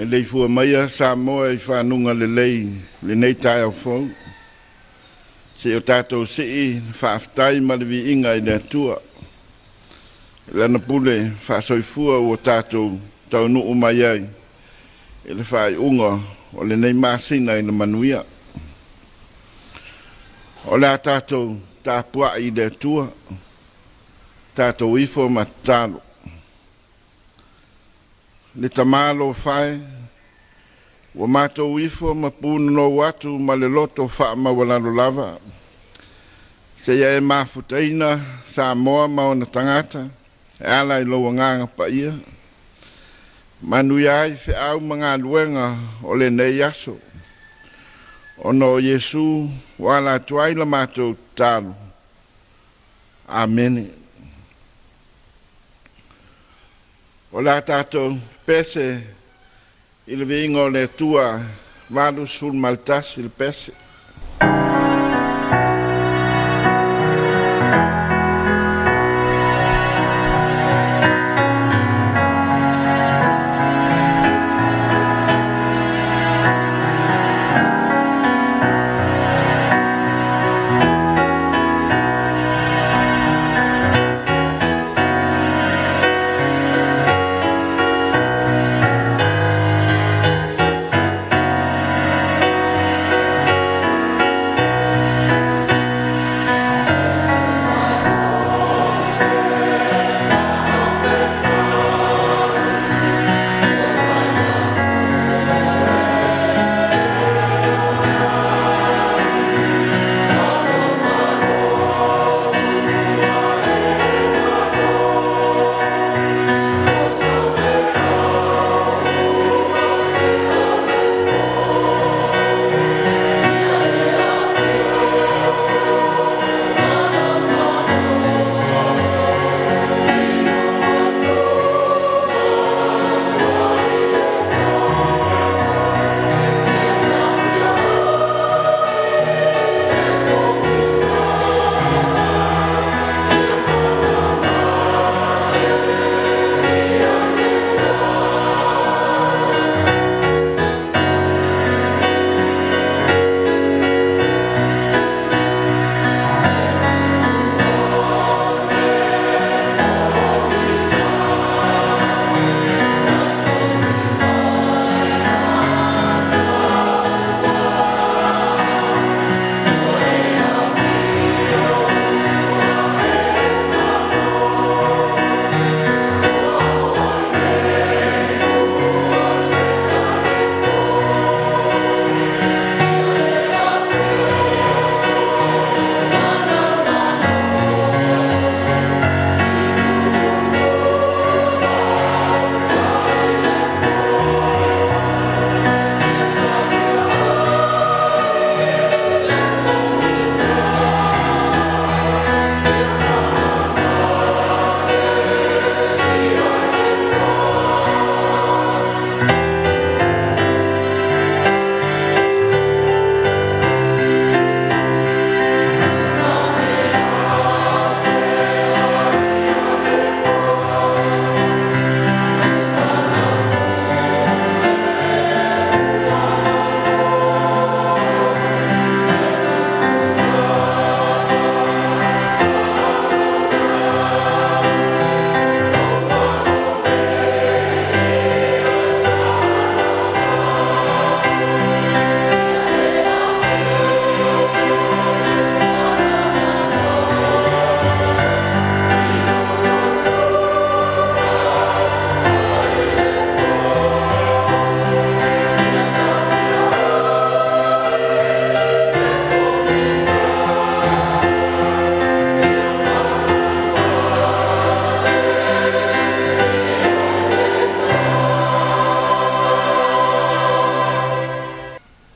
Meleifua maia Samoa i faguga lelei i lenei taeao fou. Seia o tatou sii le faafetai ma le viiga i le Atua i Lana pule faasoifua ua tatou taunuu mai ai i le faaiuga o lenei masina i le manuia. O le a tatou tapuai i le Atua, tatou ifo ma tatalo. Le Tama alofa e, ua matou ifo ma punonou atu ma le loto faamaualalo lava, seia e mafutaina Samoa ma ona tagata e ala i lou Agaga Paia. Manuia ai feau ma galuega o lenei aso. Ona o Iesu ua ala atu ai la matou tatalo. Amene. O le a tatou pese i le viiga o le Atua 81 le pese.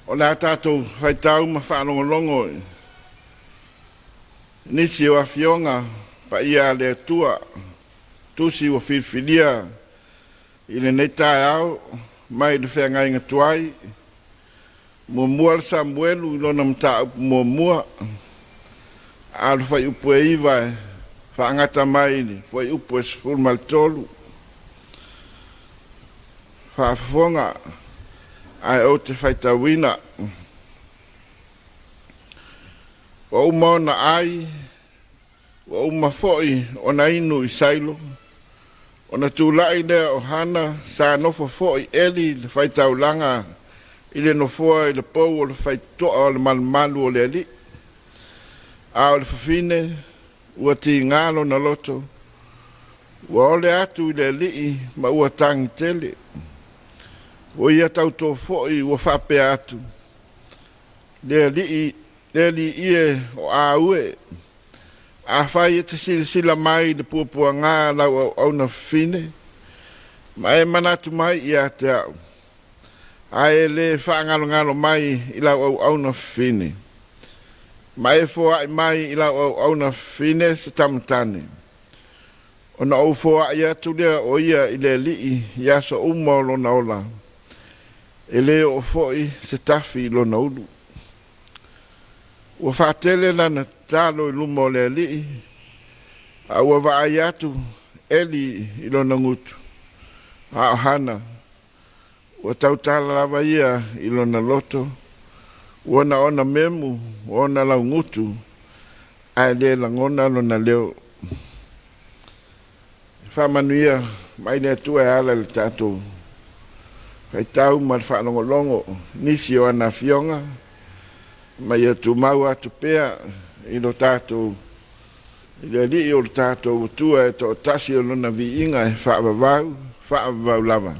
O le a tatou faitau ma faalogologo i nisi o afioga paia a le Atua, tusi ua filifilia i lenei taeao mai le feagaiga tuai. Muamua le Samuelu i lona mataupu muamua, a o le fuaiupu e 9 e faagata mai i le fuaiupu e 13. Faafofoga ae ou te faitauina. Ua uma ona ai, ua uma foi ona inu i Sailo, ona tulai lea o Hana, sa nofo foi Eli le faitaulaga i le nofoa i le pou o le faitotoa o le malumalu o le alii. A o le fafine ua tiga lona loto, ua ole atu i le alii ma ua tagi tele. Ua ia tautō foi ua faapea atu, Le alii, le alii e o a ue, afai e te silasila mai i le puapuaga a lau auauna fafine, ma e manatu mai ia te au, ae e le faagalogalo mai i lau auauna fafine, ma e foai mai i lau auauna fafine se tama tane, ona ou foai atu lea o ia i le Alii i aso uma o lona ola, e le oo foi se tafi i lona ulu. Ua faatele lana tatalo i luma o le Alii, a ua vaai atu Eli i lona gutu, a o Hana, ua tautala lava ia i lona loto, ua na ona memu ona laugutu, ae le lagona lona leo. Faamanuia mai le Atua e ala i le tatou faitau ma le faalogologo nisi o ana afioga, ma ia tumau atu pea i lo tatou i le Alii o le tatou Atua e toatasi o lona viiga e faavavau, faavavau lava.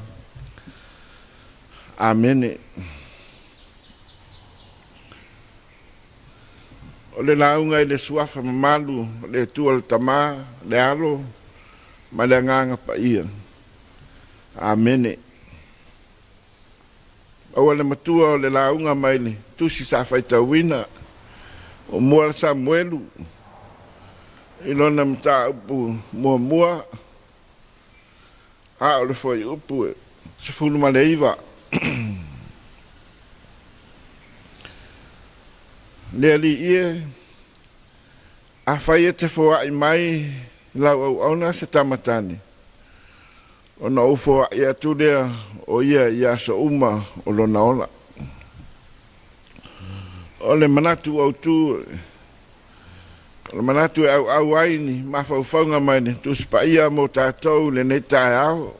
Amene. O le lauga i le suafa mamalu o le Atua le Tama, le Alo ma le Agaga Paia. Amene. Aua le matua o le lauga mai le tusi sa faitauina o mua le Samuelu i lona mataupu muamua, a o le fuaiupu e 19. Le Alii e, afai e te foai mai lau auauna se tama tane, ona ou foai atu lea o ia i aso uma o lona ola. O le manatu autu, o le manatu e auau ai ni mafaufauga mai le Tusi Paia mo tatou lenei taeao,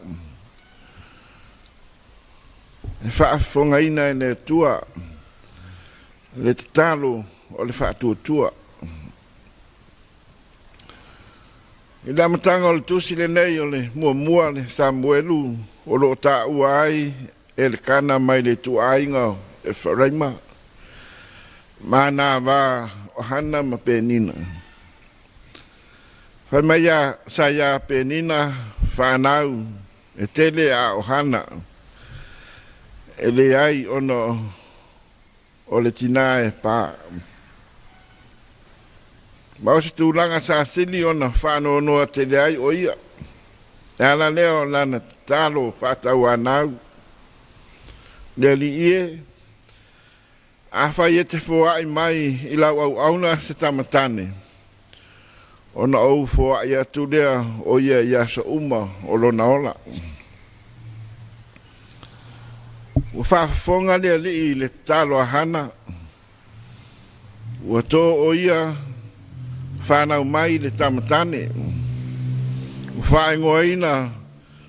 e faafofogaina e le Atua le tatalo o le faatuatua. I le amataga o le tusi lenei o le muamua le Samuelu o lo o taua ai Elekana mai le ituaiga o Eferaima, ma nā va o Hana ma Penina. Fai mai ia sa iā Penina whanau e tele a o Hana, e leai ona o le tinā e pā. Ma o se tulaga sa sili ona whaanoanoa tele ai o ia. E ala lea o lana tatalo faatauanau. Le Alii e, afai e te foai mai i lau auauna se tama tane, ona ou foai atu lea o ia i aso uma o lona ola. Ua faafofoga le Alii i le tatalo a Hana, ua tō o ia whanau mai le tama tane. Ua whaingoaina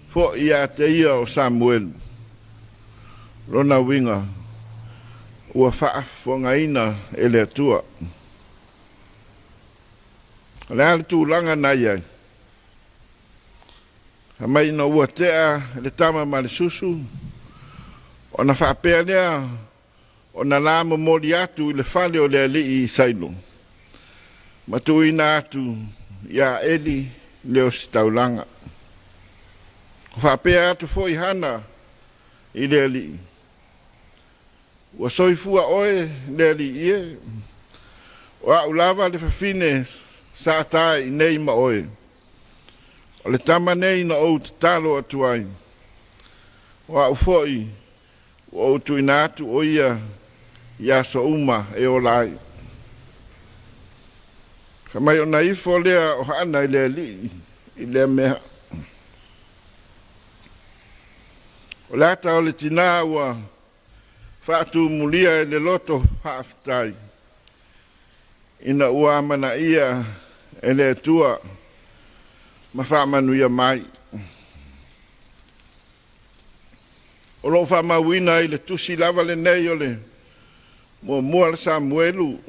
foi ia te ia o Samuelu. Lona uiga, ua faafofogaina e le Atua. O le a le tulaga na i ai. Fai mai ina ua tea le tama ma le susu, ona faapea lea ona la momoli atu i le fale o le alii i Sailo, ma tuuina atu iā Eli le ositaulaga. Ua faapea atu foi Hana i le alii, ua soifua oe le alii e, o au lava le fafine sa ta i nei ma oe. O le tama nei na ou tatalo atu ai, o au foi ua ou tuuina atu o ia i aso uma e ola ai. Fai mai ona ifo lea o Hana i le alii i lea mea. O le ata o le tinā ua faatumulia i le loto faafetai ina ua amanaia e le Atua ma faamanuia mai. O lo o faamauina i le tusi lava lenei o le muamua a le Samuelu,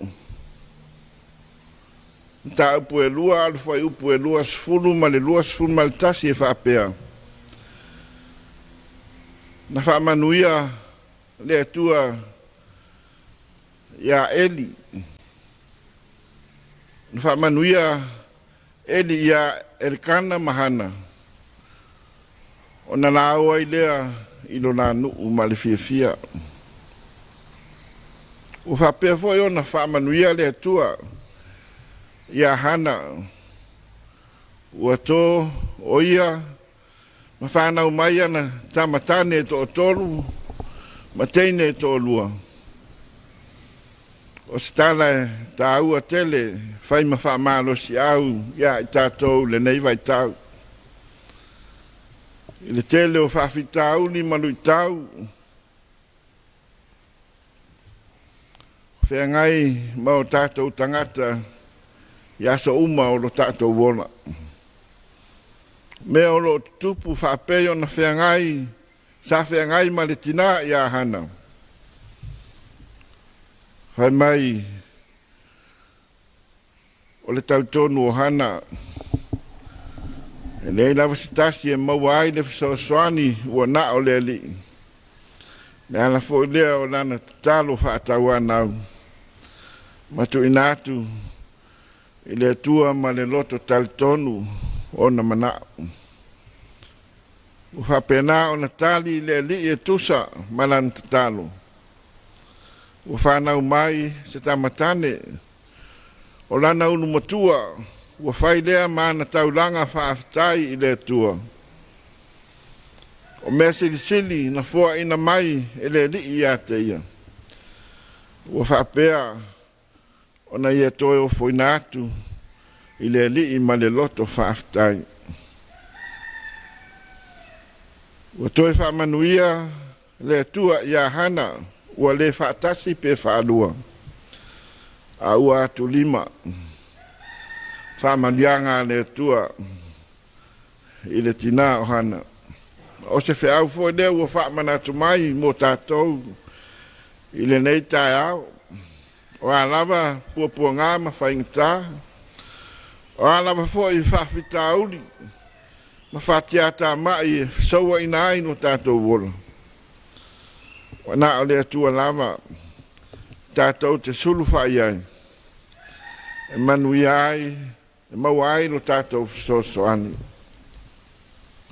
mataupu e 2 a o le fuaiupu e 20 ma le 21 e faapea, Na faamanuia le Atua ia Eli, na faamanuia Eli ia Elikana ma Hana, ona laoa ai lea i lo la nuu ma le fiafia. Ua faapea foi ona faamanuia le Atua ia Hana, ua to o ia ma fanau mai ana tama tane e toatolu ma teine e toalua. O se tala e taua tele fai ma faamalosiau ia i tatou lenei vaitau. I le tele o faafitauli ma luitau, o feagai ma o tatou tagata i aso uma o lo tatou ola. Mea o lo o tutupu faapei ona feagai sa feagai ma le tinā ia Hana. Fai mai o le talitonu o Hana, e leai lava se tasi e maua ai le fesoasoani ua na o le Alii. Le ala foi lea o lana tatalo faatauanau ma tuuina atu i le Atua ma le loto talitonu ona manao. Ua faapena ona tali le Alii e tusa ma lana tatalo. Ua fanau mai se tamatane o lana ulu matua, ua fai lea ma ana taulaga faafetai i le Atua. O mea silisili na foaina mai e le Alii ia te ia, ua faapea ona ia toe ofoina atu i le Alii ma le loto faafetai. Ua toe faamanuia le Atua ia Hana, ua le faatasi pe faalua, a ua atulima faamanuiaga a le Atua i le tinā o Hana. O se feau foi lea ua faamanatu mai mo tatou i lenei taeao. O a lava puapuaga ma faigata, o a lava foi faafitauli ma fatiatamai e fesouaina ai lo tatou ola, ua na o le Atua lava tatou te sulufa'i ai e manuia ai, e maua ai lo tatou fesoasoani.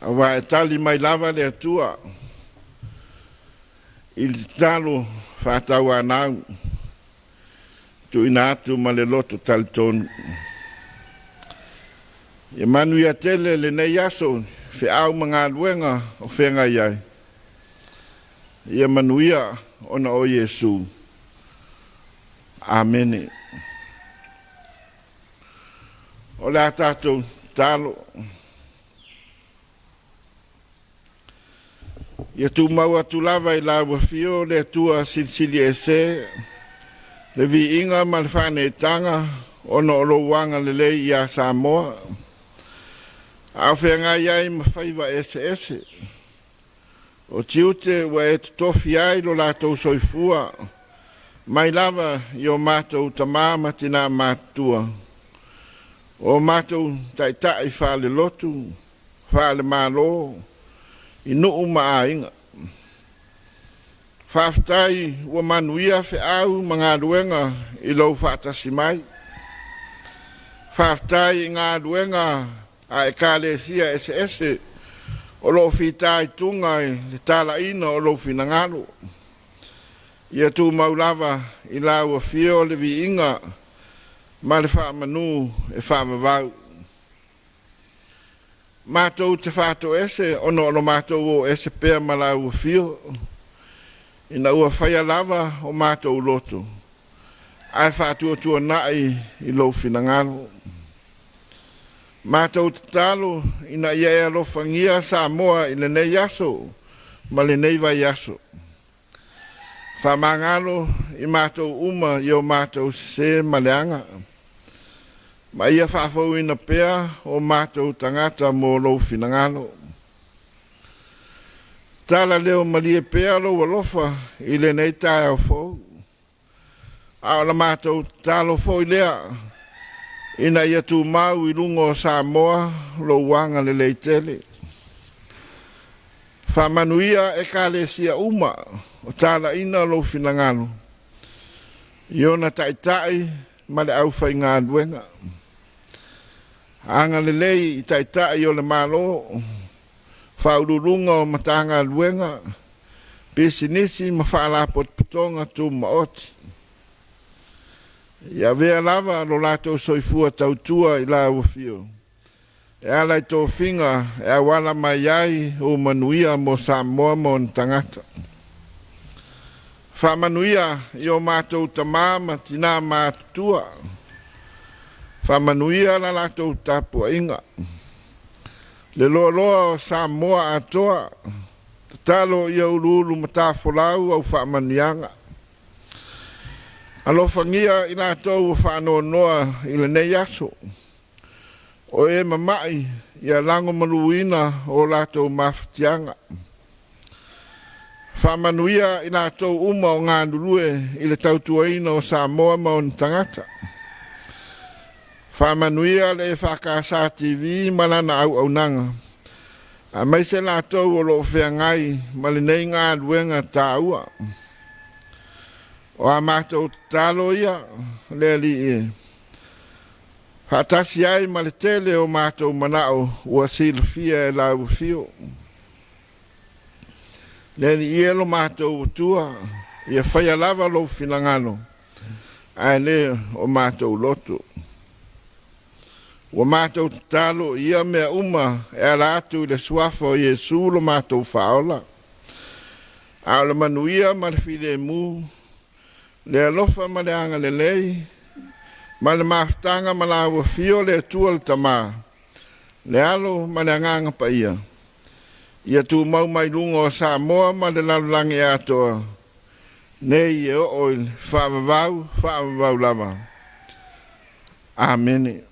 Aua e tali mai lava le Atua i le tatalo faatauanau tuuina atu ma le loto talitonu. Ia manuia tele lenei aso, feau ma galuega o feagai ai. Ia manuia ona o Iesu. Amene. O le a tatou tatalo. Ia tumau atu lava i lau afio le Atua Silisili Ese, le viiga ma le faaneetaga ona o lou agalelei ia Samoa, a o feagai ai ma faiva eseese. O tiute ua e totofi ai lo latou soifua mai lava i o matou tamā ma tinā matutua, o matou taitai faalelotu, faale-Malo, i nuu ma aiga. Faafetai ua manuia feau ma galuega i lou faatasi mai. Faafetai i galuega a Ekalesia eseese o lo o fitaituga i le talaina o lou finagalo. Ia tumau lava i lau afio le viiga ma le faamanu e faavavau. Matou te faatoese ona o lo matou o ese pea ma lau afio, ina ua faia lava o matou loto, ae faatuatuanai i lou finagalo. Matou tatalo ina ia e alofagia Samoa i lenei aso. ma lenei vaiaso. Faamagalo i matou uma i o matou sesē ma leaga, ma ia faafouina pea o matou tagata mo lou finagalo. Tala leo malie pea lou alofa i lenei taeao fou, a o la matou tatalo foi lea ina ia tumau i luga o Samoa lou agalelei tele. Faamanuia Ekalesia uma o talaina lou finagalo i ona taitai ma le aufaigaluega. Agalelei i taitai o le Malo, faauluuluga o Matagaluega, pisinisi ma faalapotopotoga tumaoti. Ia avea lava lo latou soifua tautua i lau afio e ala i tofiga e auala mai ai o manuia mo Samoa ma ona tagata. Faamanuia i o matou tamā ma tinā matutua. Faamanuia la latou tapuaiga. Le loaloa o Samoa atoa, tatalo ia uluulu matafolau au faamanuiaga. Alofagia i latou ua faanoanoa i lenei aso. O e mama'i ia lagomaluina o latou mafatiaga. Faamanuia i latou uma o galulue i le tautuaina o Samoa ma ona tagata. Faamanuia le EFKS TV ma lana auaunaga, aemaise latou o lo o feagai ma lenei galuega taua. O a matou tatalo ia, le Alii e, faatasi ai ma le tele o matou manao ua silafia e lau afio. Le Alii e lo matou Atua, ia faia lava lou finagalo, ae le o matou loto. Ua matou tatalo i ia mea uma e ala atu i le suafa o Iesu lo matou Faaola. A o le manuia ma le filemu, le alofa ma le agalelei, ma le mafutaga ma lau afio le Atua le Tama, le Alo ma le Agaga Paia, ia tumau mai luga o Samoa ma le lalolagi atoa, nei e oo i le faavavau, faavavau lava. Amene.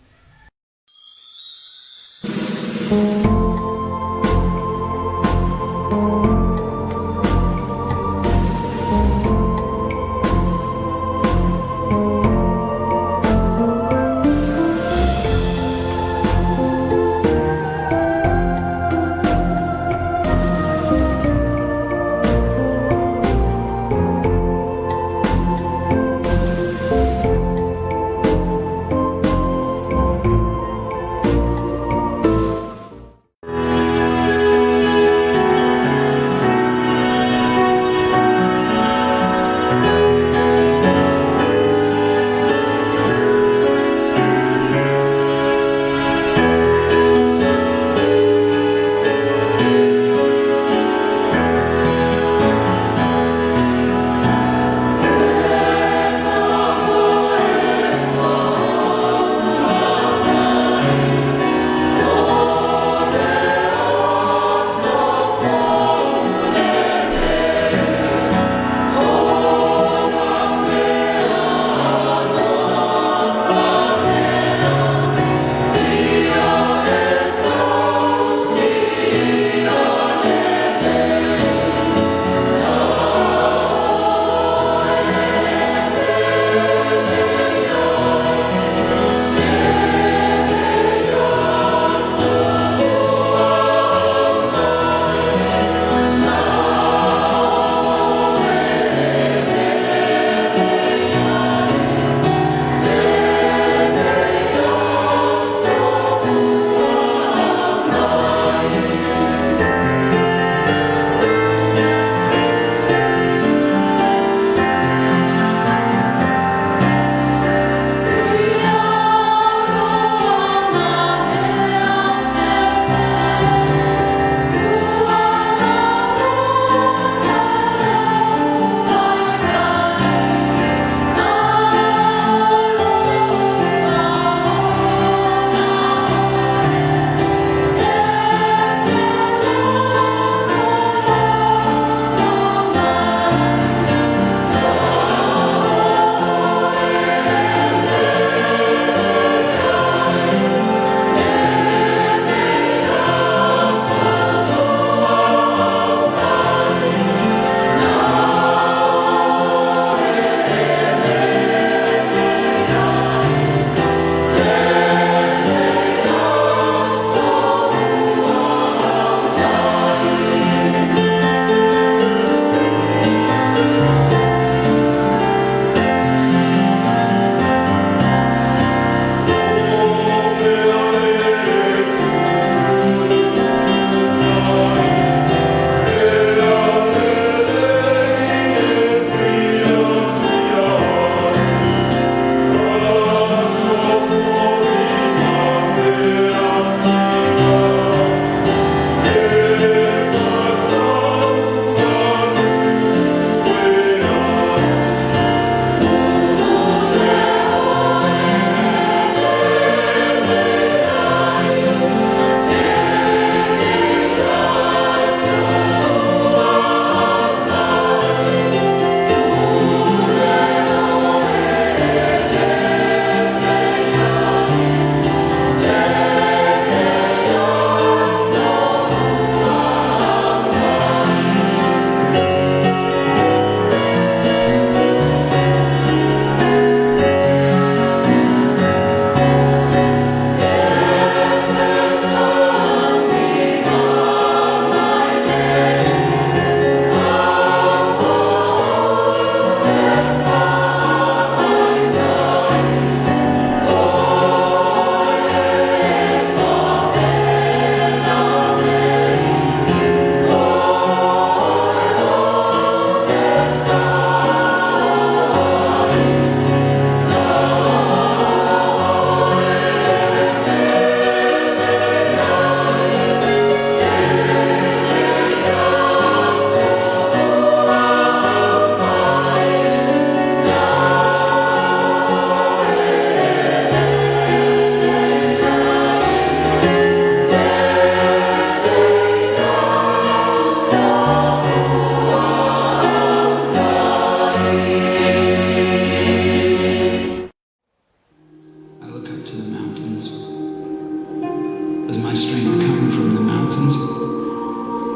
Does my strength come from the mountains?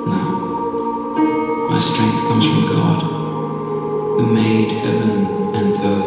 No. My strength comes from God, who made heaven and earth.